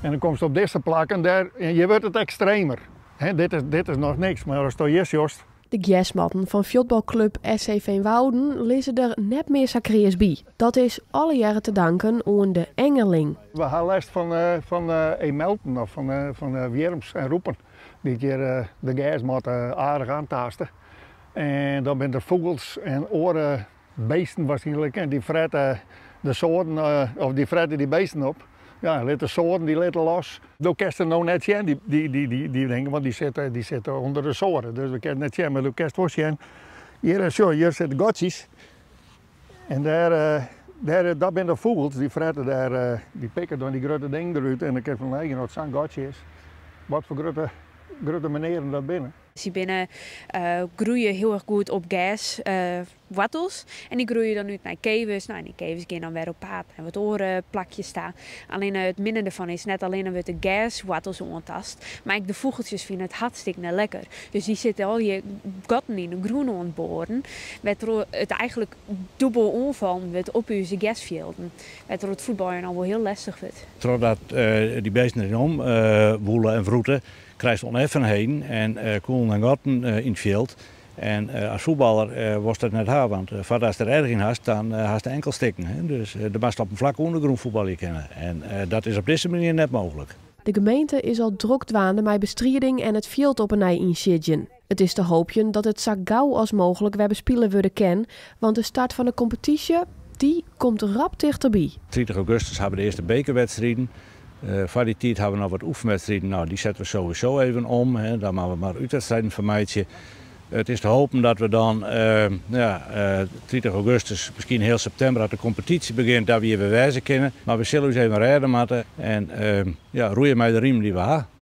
En dan komst op dizze plakken dêr en hjir wurdt it ekstremer. Hè, dit is noch niks, mar asto hjir sjochst. De gersmatten fan fuotbalklup SC Veenwouden lizze der net mear sa kreas by. Dat is allegearre te danken oan de engerling. We ha lêst fan emelten of fan wjirms en rûpen dy't hjir de gersmatte aardich oantaaste. En dan binne der fûgels en oare beesten waarskynlik en dy frette de soaden, of dy frette dy beesten op. Ja, lit de soaden dy litte los. Do kinst se no net sjen, dy dingen, want dy sitte ûnder de soaden. Dus we kinne net sjen, mar do kinst wol sjen. Hjir, sjoch, hjir sitte gatsjes. En dêr, dat binne de fûgels, dy frette dêr, dy pikke dan dy grutte dingen derút. En dan kinst fan eigen as sa'n gatsje is, wat foar grutte menearen dat binne. Sy binne groeie hiel erch goed op gerswoartels en dy groeie dan út nei kevers. Nou, en dy kevers gean dan wer op paad nei wat oare plakjes ta. Allinne it minne derfan is net allinne wurdt de gerswoartels oantast, mar ek de fûgeltsjes fine it hartstikke net lekker. Dus dy sitte al dy gatten yn de grûn oan it boaren, wêrtroch it eigentlik dûbel oanfallen wurdt op ús gersfjilden. Wêrtroch it fuotbaljen al wol hiel lestich wurdt. Trochdat dy beesten derin om woele en wroete, krijst ûneffenheden en kûlen en gatten yn it fjild. En as fuotballer wolst dat net ha, want foardatst der erch yn hast, dan hast de enkel stikken. Hè? Dus do moatst op in flakke ûndergrûn fuotbalje kinne. En dat is op dizze manier net mooglik. De gemeente is al drok dwaande mei bestriding en it fjild op 'e nij ynsiedzjen. It is te hoopjen dat it sa gau as mooglik wer bespile wurde kin, want de start fan de kompetysje dy komt rap tichterby. 30 augustus ha we de earste bekerwedstriden. Foar dy tiid ha we noch wat oefenwedstriden. Nou, dy sette we sowieso even om. Hè. Daar moatte we mar útwedstriden fan meitsje. It is te hoopjen dat we dan ja, 30 augustus, miskien heal septimber, as de kompetysje begjint, dat we hjir wer wêze kinne. Mar we sille ús even rêde moatte en ja, roeie mei de riem dy't we ha.